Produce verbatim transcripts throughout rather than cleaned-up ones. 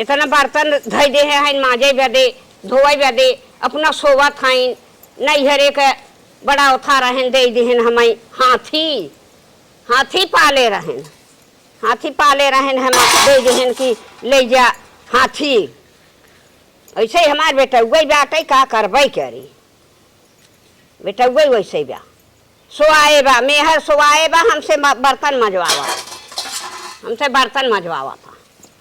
इतना बर्तन धइ देहे हइन माजे बदे, धोवइ बदे, अपना सोवत हइन। नैहरे के बड़ा ओथा रहन, दे दिहन हमइ हाथी, हाथी पाले रहन, हाथी पाले रहन, हम दे दिहन कि ले जा हाथी। ऐसे ही हमार बेटउवइ बाटइ, का करबइ करी। बेटउवइ वैसे बा, सोआए बा, मेहर सोआए बा, हमसे ब-, बर्तन मजवावा, हमसे बर्तन मजवावा था।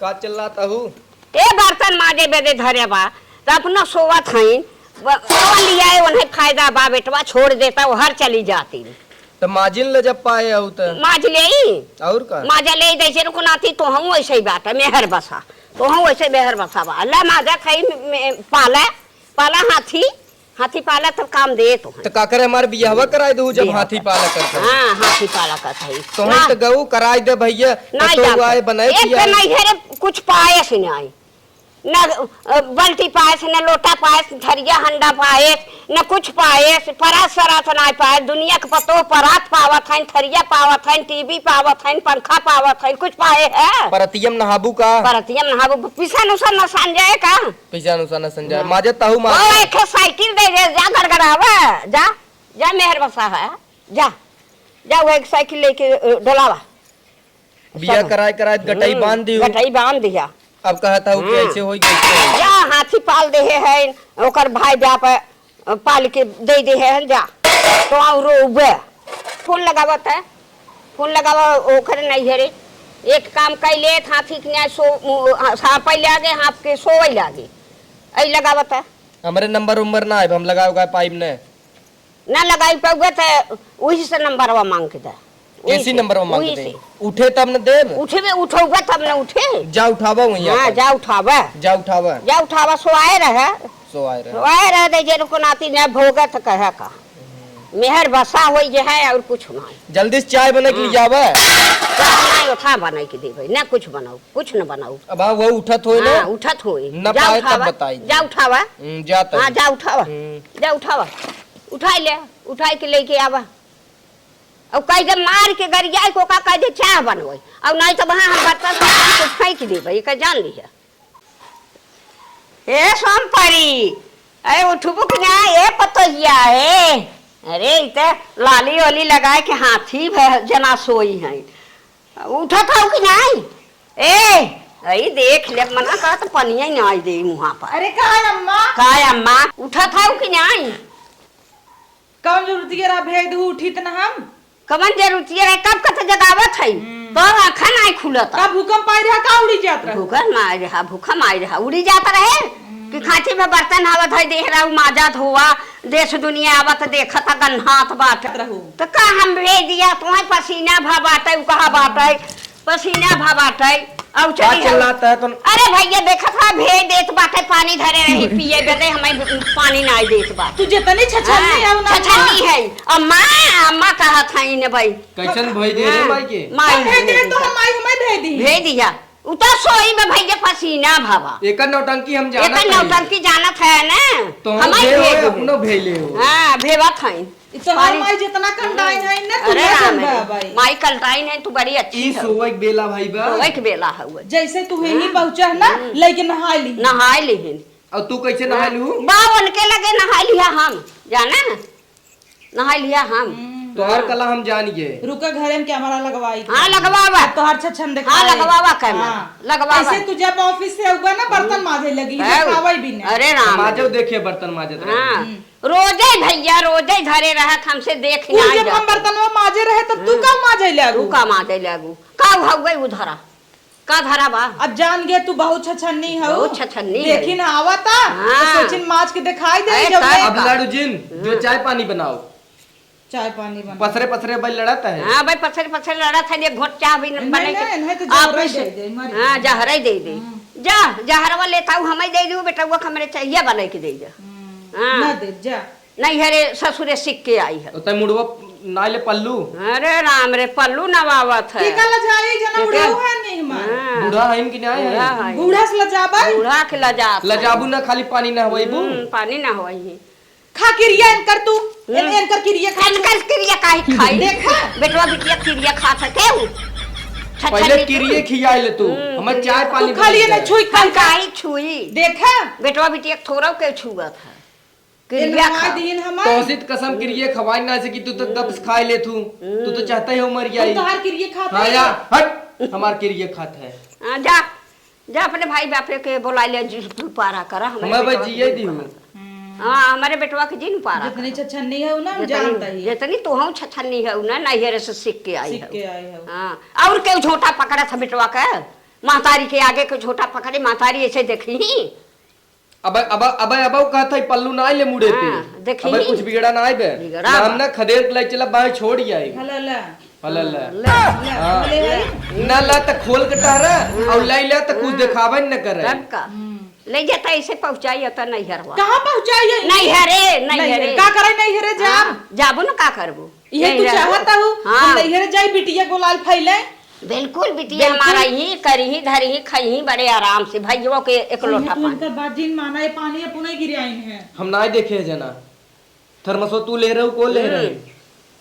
का चिल्लात अहू? ए बर्तन माजे बदे धरे बा, त अपनो सोवत हईं, ब-, कौन लियाए, उन्हें फायदा बा, बेटवा छोड़ देता, वो हर चली जाती। त माजिन ले जब पाए अहू त। माज लेई। और का? माजा लेई, जैसे रुकनाती, तोहूँ वैसे ही बात है, मेहर बसा, तोहूँ वैसे मेहर बसा बा। ले माजा खाई, मे-, पाला, पाला हाथी, हाथी पाला तब काम दे तो है। त का करे, हमार बियाहवा कराई दहू जब बियाह हाथी कर। पाला करके। हाँ, हाथी पाला करके है। तो हम ना। त गऊ कराई दे भैया, ना तो जाते। आए बनाए एक पियाए। तो नहीं है रे, कुछ पाएस नहीं। न, अ, बाल्टी पाएस, न लोटा पाएस, थरिया हंडा पाएस, न कुछ पाएस, परात सरात ना पाएस। दुनिया के पतोह परात पावत हैं, थरिया पावत हैं, टीवी पावत हैं, पंखा पावत हैं, कुछ पाए है? परतियम नहाबू का? परतियम नहाबू, पिसन उसन न सान जाए का? पिसान उसान न संजा। ना। माजत ताहू ओ, माजत। एक ठे साइकिल दे दे, जा गड़गड़ावा, जा, जा मेहर बसा है, जा, जा वो एक साइकिल लेके, अ, डोलावा। बिया सब। कराए कराए गटई हम्म, बांध दियो। गटई बांध दिया। अब कहत हूँ कि हम्म। ऐसे होई, कैसे होई? जा हाथी पाल देहे है, ओकर भाई बाप, अ, पाल के दे देहे है, जा। तो आओ रोबे। फोन लगावत है, फोन लगावा, ओकर नहीं है रे। एक काम कई ले, हाथी के न्याय सो, मु-, हाँ, सांपे लागे, हाँप के सोवै लागे। ऐ लगावत है। हमरे नंबर उम्बर ना आइब, हम लगावे उगावे पाइब ने। ना लगाई पाउबे त उही से नंबरवा मांग के दे। कैसी उही से, नंबरवा मांग उही के दे? से। उठे तब न देब। उठे में उठौबे तब न उठे। जा उठावा वहीं हाँ, आपन। जा उठावा। जा उठावा। जा उठावा, सोआए रहे। सोआए रहे। सोआए रहे दे, जे रुको नाती न भोगे त कहे का। मेहर बसा होई जे है और कुछ ना है। जल्दी से चाय बना के ले हाँ। जावे। चाय ना उठा बनाई के देबे, ना कुछ बनाओ, कुछ न बनाओ। अब हाँ, वो उठत होए ना? हाँ, उठत होए। ना जा पाए तब उठावा, बताई जा दे। उठावा। हम्म, जा तब। हाँ, जा उठावा। हम्म। जा उठावा। उठाई ले, उठाई के लेके आवा। और कह दे मार के गरियाई को का कह दे चाह बनवाई। और नहीं तो वहाँ हम बर्तन से फेंक देबे, ये का जान लिया। ए सोमपरी, अरे उठबू कि ना, ए पतोहिया, ए? अरे, इ त लाली ओली लगाए के हाथी भ-, जना सोई हैं। उठत हऊ कि नाई? ए, अई देख ले, मना कहत पनिया ही ना आई दे मुहा पर। अरे, का है अम्मा? का है अम्मा? उठत हऊ कि नाई? कौन जरूरतिया रहा भेज दू, उठी त ना हम। कवन जरूरतिया रहे, कब कत जगावत है? हम्म। तो आँखा नाई खुलत। का भूकंप आई रहा, का उड़ी जात रहा? भूकंप आई रहा, भूकंप आई रहा, उड़ी जात रहे। हम्म। कि खांची में बर्तन आवत है, देह रहू माजा धोवा, देश दुनिया आवत देखत गन्हात बाटे। रहू। तो का हम भेज दिया, तुम्हें पसीना भा बाटे, उ कहा बाटे, पसीना भा बाटे। अउ का चली हम। चिल्लात है तो? अरे भैया, देखत हा, भेज देत बाटे, पानी धरे रही, पिए बदे, हमें पानी नाई देत बाटे। तू जितनी छछनी हाँ, है ना, छछनी अम्मा। है। अम्मा, अम्मा कहत है इन्हें भाई। कैसन भेज दे रे हाँ, माई के? माई हम भेज दे भेज तो दे। हम माई, हमें भेज दी। भेज दिया। उ तो सोई में भैया पसीना भवा। एकर नौटंकी हम जानत एकर हई। नौटंकी जानत है ना? तो हम हमें भेज भेज हो, दे। अपनो भेज ले हो। हाँ, भेवत है। ई तोहार पानी माई जितना कंटाइन है ना, तू अरे ना राम जानबा रे। भाई। माई कंटाइन है, तू बड़ी अच्छी ई है। सोवै के बेला भाई बा। सोवै के बेला हउवे। जैसे तू यहीं हाँ। पहुँचा ना, हम्म। लेके नहाई ली। नहाई लिहिन। और तू कैसे नहाई हाँ। लू? बा उनके लगे नहाई लिहा हम, जाना? नहाई लिहा हम। हम्म। तोहार कला हम जान गए। रुका, घरे में कैमरा लगवाई। हाँ, लगवावा। अब तोहार छछन हाँ, दिखाई। लगवावा कैमरा। हाँ। लगवावा। ऐसे तू जब ऑफिस से अउबा ना, बर्तन हम्म। माजे लगी, है। दिखावै भी नहीं। अरे राम माजो रे। देखिए बर्तन माजत रहे। हाँ। हम्म। रोजे भैया, रोजे धरे रहत, हमसे देख उ ना जब जात। हम बर्तनवा माजे रहे, तब तू हम्म। का माजे लागू? तू का माजे लागू? का हउवे उ धरा? का धरा बा? अब जान गए तू बहुत छछन्नी हऊ। बहुत छछन्नी है। देखी ना आवता, हाँ। तो सोचिन माज के दिखाई दे अरे जब तब ले। अब का? लाडू जिन, जो हम्म। चाय पानी बनाओ। चाय पानी बना। पसरे पसरे भाई लड़त है। हाँ भाई, पसरे पसरे लड़त है, एक घोट चाह भी नहीं, बने नहीं, के नहीं, तो आप जहरे इसे दे दे, मर हाँ, जाए। जहरे दे दे। हम्म। जा, जहरवा लेता हूँ, हमें दे दू, बेटा, वो हमरे चाहिए बने के दे जा। हम्म, हाँ। ना दे, जा। नहीं है रे, ससुरे सीख के आई है। तो तै मुड़वा ना ले पल्लू। अरे राम रे, पल्लू नवावत है। टीका लजाई, जना टीका। बुढ़ऊ है नहीं हमार। हाँ। बूढ़ा है कि नहीं है? बूढ़ा है। बूढ़ा से लजाबा? बूढ़ा के लजात है। लजाबू ना, खाली पानी नहवाईबू। हम्म, पानी नहवाई। खा किरिया इनकर तू, हम्म। इन-, इनकर किरिया खा। इनकर किरिया काहे खाई? देखा? बेटवा बिटिया किरिया खा सके उ? पहले छन्नी किरिए छुई। खियाए ले तू। हम्म, हमें किरिए चाय खा। पानी तू खाली बनाई ना दे। छुई हम पानी। काहे छुई? देखा। बेटवा बिटिया के थोड़ा के छुआ था। ए, किरिया नहाए खा। दीन हमार। तोहसित कसम किरिए खवाई ना सकी, तू तो गप्स खाए ले तू। तू तो चाहता ही हो मर हम जाई। तोहार किरिए खात हाँ है। या, हट, हमार किरिए खात है। हाँ, जा, जा अपने भाई बापे के बोला ले, जी, तू पारा करा, हमारे हमारे बेटवा के जिए जिन दी पारा हूँ। करा। हाँ, हमारे बेटवा के जिन पारा जितनी करा। छछन्नी है ना, हम जितनी, जानता ही। जितनी तू हूँ छछन्नी है ना, नैहरे से सीख के आई सीख है। के आई है। हाँ, और केहू झोटा पकड़ा था बेटवा का, महतारी के आगे के झोटा पकड़े, महतारी ऐसे देखी ही। अब, अब, अब, अब कहत है पल्लू ना आइले मुड़े पे। हाँ, देखी अब ही। कुछ बिगड़ा ना आइबे। बिगड़ा ना बा। हम ना खदेड़ के लाई चला बाएं छोड़ ही आई। हला ला। हला ला। ले, ले, हाँ। ले, ले। ना ला त खोल के टहरा और लाई ला त कुछ हाँ। देखावे न करे। तब का? हम्म। ले जाता ऐसे पहुँचाई होता नैहरवा। कहाँ पहुँचाई है? नैहरे, नैहरे। नैहरे। का करे नैहरे जाब? हाँ, जाबो न का करबो? ये तू नैहरे। चाहत हूँ, हाँ। हम नैहरे जाई बिटिया गोलाल फैले। बिल्कुल, बिटिया बिल्कुल। हमारा ही करी ही, धरी ही, खाई ही बड़े आराम से, भैया के एक लोटा तू पानी। इनकर बात जिन माना, ये पानी अपने गिराइन है। हम ना देखे है जना। थर्मसो तू ले रहू, को ले रहे? हम्म।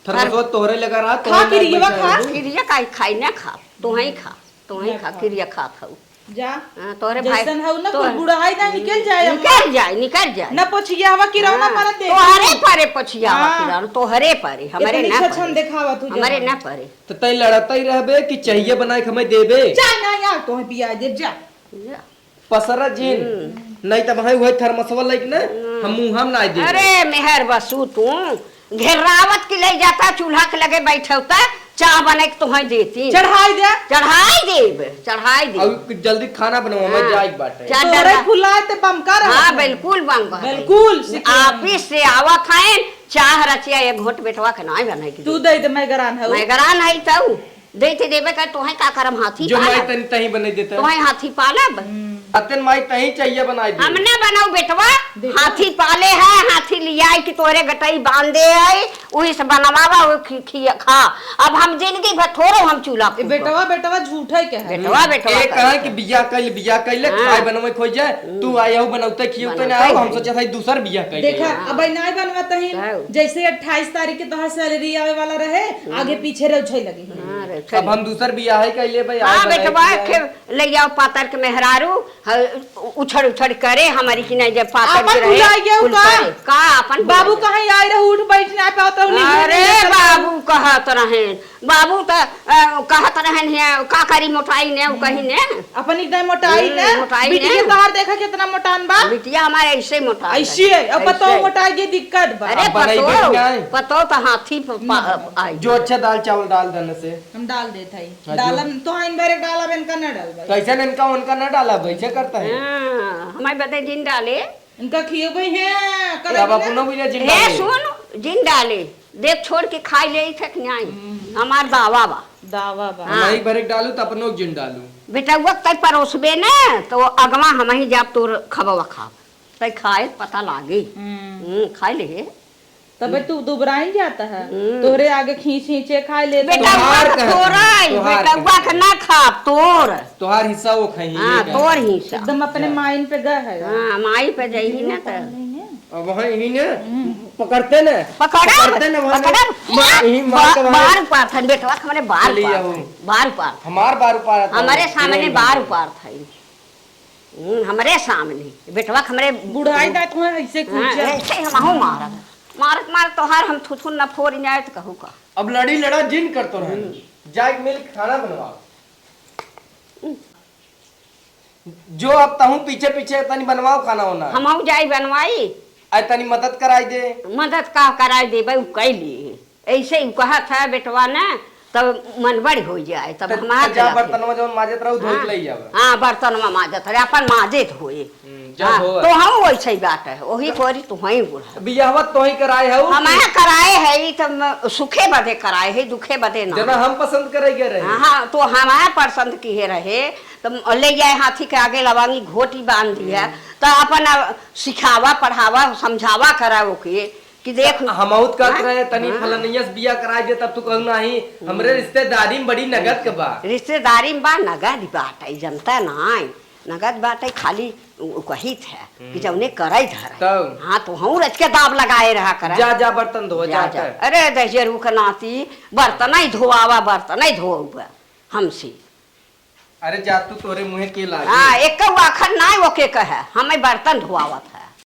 थर्मसो तोहरे लगा रहा, खा तोहरे लगा किरिया बैठा खा। रहू। किरिया काहे खाई ना खा, तू ही खा, तू ही ना खा, खा। किरिया खा खाऊ। जा। हाँ, तोहरे भाई, जैसन हऊ ना, तोहरे कुल बुढ़ाई ना निकल जाए, अम्मा। निकल जाए, निकल जाए। ना पोछिया हवा किरौना हाँ, परत देखी। तोहरे परे पोछिया हवा हाँ। किरौना, तोहरे परे, हमरे इतनी ना छछन परे। देखावा तू हमरे जवन। ना परे। त तै लड़त ही रहबे कि चाहिए बनाए के हमें देबे? जा ना यार, तोहे पिया देब, जा। जा। पसरा जिन, हम्म। नहीं त भाई वही थर्मसवा लाइक ना, हम्म। हम मुँह हम ना देबे। अरे मेहर बसू तू, घेरावत के ले जाता, चूल्हा के लगे बैठौता, चाह बने के तोहई देती। चढ़ाई दे। चढ़ाई देब, चढ़ाई देब। अउ जल्दी खाना बनवा, मैं हाँ। जाए के बाटे। चार तोरे डंडा। फुलाए ते बमका रहा हाँ, था। बिल्कुल बमका रहा। बिल्कुल, सिखाई। ऑफिस से आवत हैं, चाह रचिया एक घोट बेटवा के नाई बनाई के तू दे। दे दे, मैं गरान है। मैं गरान है तऊ। देते देबे का, तोहे का करम हाथी जो पालब? माई तनी तही बनाई देता। तोहे हाथी पालब? हम्म। अतन माई तही चाहिए बनाई दे। हम ना बनाऊ बेटवा, देखो। हाथी पाले है, हाथी लियाई कि तोरे गटई बांध दे है, उही से बनवावा, वो खी-, खिया, खा। अब हम जिंदगी भर थोड़ो हम चूल्हा ए, फूकब। बेटवा, बेटवा झूठे के है। बेटवा, बेटवा ए, कहे कहे के। कि बियाह कइले, बियाह कइले, हाँ। खाए बनवे खोजे, हम्म। तू आए हो बनौते खियौते ना बनौते आओ, हम ही। सोचे था दूसर बियाह कइले। देखा, हाँ। अब नाई बनवा तही, हाँ। जैसे अट्ठाईस तारीख के तोहार सैलरी आवे वाला रहे, हम्म। आगे पीछे रह छै लगी। हाँ, रे, अब चल। हम दूसर बियाह है कइले भाई, हाँ, आए बेटवा, बनाए के ले जाओ पातर के मेहरारू, ह-, उछड़ उछड़ करे, हमारी की नहीं जब पातर आपन के रहे, भुलाइ गयो कुल का? करे। का आपन बाबू भुलाइ गयो? कहाँ आए रहे, उठ बैठ ना पावत रहो, निकल अरे निकल बाबू कहत रहेन, बाबू त, अ, कहत रहेन है, का करी मोटाई ने, उ कही ने। अपन एकदम मोटाई हम्म, ने। मोटाई बिटिया ने। तोहार देखा कितना मोटान बा। बिटिया हमारे ऐसे मोटा है। ऐसे है, अब पतो ऐसे। मोटाई के दिक्कत बा। अरे अब बनाई पतो, के नहीं। पतो त हाथी प-, पा-, हम्म। आई। जो अच्छा दाल चावल डाल देने से। हम डाल देत हई। हाँ, जो डालम, तो इन बारे डालब, इनका ना डालबै। कैसे इनका उनका ना डालब, ऐसे करता है। हाँ, हमारे बदे जिन डाले। इनका खियो गई है, ए, अब अपनो भी ना जिन हे डाले। सुन, जिन डाले, देख छोड़ के खाई ले थे कि नहीं? हम्म। हमार दावा बा। दावा बा। हाँ। हम एक बार एक डालू तो अपनो जिन डालू। बेटउआ के तै परोसबे न, तो अगवा हमही जाब तोर खबवा खाब। तै खाए पता लागे। हम्म। हम्म, खाए ले। तबे तू दुबराई जाता है। हम्म। तोहरे आगे खींच खींचे खाए लेता है। बेटउआ तोहार के कहे, थोड़ा ही, तोहार बेटउआ के। के ना खाब, तोर। तोहार हिस्सा वो खाई हाँ, है। तोर हिस्सा। एकदम अपने जा। माइन पे गए है। हाँ, माई पे जाई ही ना तो। नहीं है। अब वहाँ यही ने हम्म। पकड़ते ने। पकड़ा? पकड़ते ने वहाँ ने। पकड़ा? मार, यही मार बा-, के वहाँ बार उपार था, बेटवा, हमरे बार चलिए उपार हो। था, बार उपार था। हमार बार उपार था। हमारे सामने ये बार नहीं। उपार था। हम्म, हमरे सामने। बेटवा के हमरे बुढ़ाई दांत में ऐसे हाँ, कूचा। ऐसे हम आहू मारत। मारत, मारत तोहार हम थुथुन न फोड़ जाए तो कहू का। अब लड़ी लड़ा जिन कर तो रहे। हम्म। जाए मिल खाना बनवाओ। हम्म। जो अब तहूँ पीछे पीछे तनी बनवाओ खाना होना। हमहू जाई बनवाई। आ तनी मदद कराई दे। मदद का कराई दे भाई, उ कैली। ऐसे ही कहत है बेटवा ना, तब मन बड़ी हो जाए, तब त-, हमार त जा लगे। बर्तनवा जौन माजत रहू, धोई के हाँ। ले आवा। हाँ, बर्तनवा माजत रहे, अपन माजे धोए। हम्म, जा हाँ, धोए। तो हम वैसे ही बात है, वही कोरी तो वही बुढ़ा। बियाहवा तो ही कराए है, हमारा कराए है, ई तो म-, सुखे बदे कराए है, दुखे बदे ना। जना हम पसंद करे गए रहे। हाँ, हाँ, तो हमारा पसंद किहे रहे, तो ले जाए हाथी के आगे लवांगी घोटी बांध दिया, हम्म। तो अपन सिखावा, पढ़ावा, समझावा करा ओके। कि देख, त हमहू त कहत हाँ? रहे, तनी हाँ। फलनिया से बियाह कराई दे, तब तू कहू नाही, हम्म। हमरे रिश्तेदारी में बड़ी नगद के बा। रिश्तेदारी में बा, नगद बाटे, जनता नाई, नगद बाटे, खाली उ, उ कहित है कि हम्म। जौने करे धरे। तब? हाँ, तो हम रच के दाब लगाए रहा करे। जा, जा, बर्तन धो, जा, जा, जा। कर। अरे, दहिजरू के नाती, बर्तन ही धोआवा, बर्तन ही धोआवा। हमसे। अरे जा तू, तोरे मुँहे के लागे। हाँ, एक आखर नाई ओके कहे, हमें बर्तन धोआवत है।